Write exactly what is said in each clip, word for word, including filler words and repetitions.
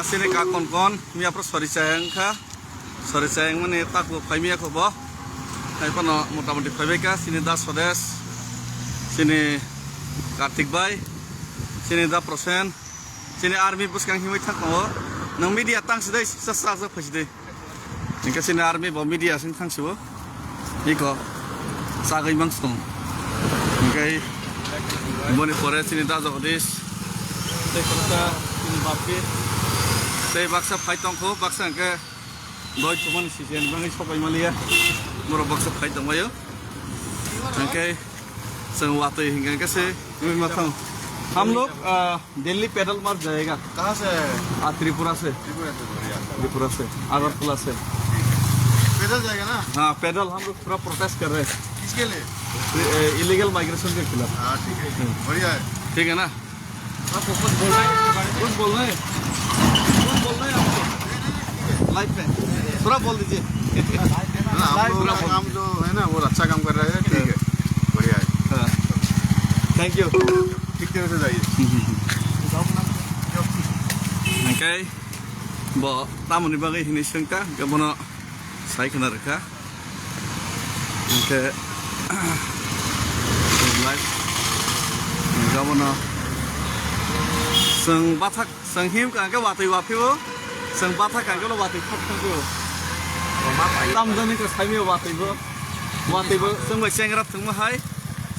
Chini ka kon kon, miya pro sori chayang kha. Sori chayang mani tak bo phai miya kho bo. Hai pano mota moti phai bai kha, chini da Sodesh, chini Kartik bai, chini da Prosen, chini army bwskang himwi thang tongo. Nang media tang sidai, sa sa sa phai sidai. Hingke chini army bo media sing thang sibo. Iko sagwi mang song. Hingke boni pore chini da Jagadish. Tei khoroksa chini bapki. Tei baksa phai tongkho, baksa hingke doi thumani sisi ani bagwi sopai maliya. Borok baksa phai tongbaio. Hingke Chwng watwi hingka khe se wngwi ma thang. हम लोग, आ, दिल्ली पैदल मार्च जाएगा। कहाँ से है? आ, त्रिपुरा से। त्रिपुरा से, बढ़िया। त्रिपुरा से, अगरतला से। पैदल जाएगा ना? हाँ, पैदल हम लोग पूरा प्रोटेस्ट कर रहे हैं। किसके लिए? ये, ए, इलीगल माइग्रेशन के खिलाफ। हाँ, ठीक है। हम्म। बढ़िया है। ठीक है ना? आप कुछ बोल रहे हैं इसके बारे में? कुछ बोल रहे हैं? कुछ बोल रहे हैं आपको? लाइफ में थोड़ा बोल दीजिए। ना, आप लाइफ लोगों पूरा का बोल काम दीजिए। जो है ना, वो अच्छा काम कर रहा है, ठीक है, बढ़िया है। हाँ। Thank you। ठीक तरह से जाइए। Hingke bo tamoni bagwi hinwi swngkha, hingke bono sai khna rwkha. Hingke, life, hingke bono chwng bathak, chwng himkha hingke watwi waphio, chwng bathak hingke watwi thak thangphio. Tamjani khe saimio watwibo, watwibo chwng bai chengra thwngma hai,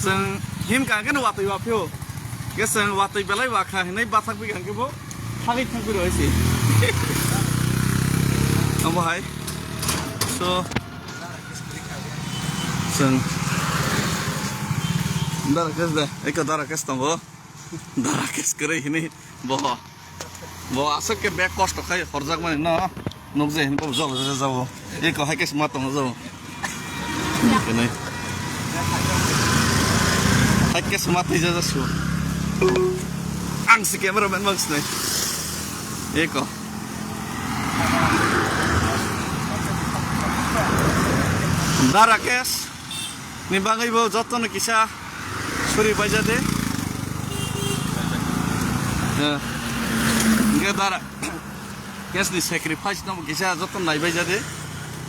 chwng himkha hingke watwi waphio, hingke chwng watwi belai wakha hinwi bathak bikha hingke bo. Thagwi thangwi rw hai se. Amo hai. So, chwng Dara Kesh da, eko Dara Kesh tongo. Dara Kesh kwrwi hini bo. Bo aswk khe bek kosto khai horjakmani no. Nukjai hini bo jol jajao. Eko hai khe sma tongo jao. Hini. Hai khe sma twi jajasu. Ang si cameraman mang sinai. Eko. Dara Kesh ni bagwi bo jotono kisa suri baijade. Eh. Hingke Dara Kesh ni sacrifice no kisa joto naibai jadi.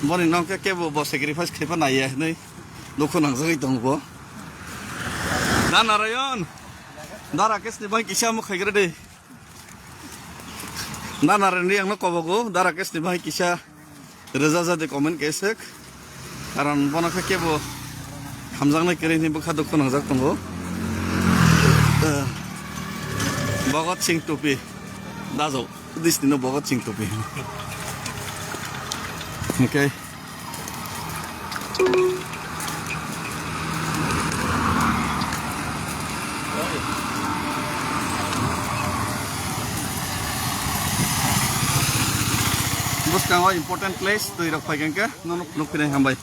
Boni nongke kebo bo sacrifice khaipa naiya hinui dukhu nangjagwi tongo bo. Da Narayan, Dara Kesh ni bai kisa mo khaigra de. Da Narayan ri ang no kobogo, Dara Kesh ni bai kisa. Rwja jadi comment kaisek. Karon bono khe kebo hamjaknai kwrwi hinwi bwkha dukhu nangjak tongo. Eh, Bhagat Singh Tupi. Dajok. Disney no Bhagat Singh Tupi. Okay. Bwskango important place, twi rok phai khe nono phunuk philai hambai.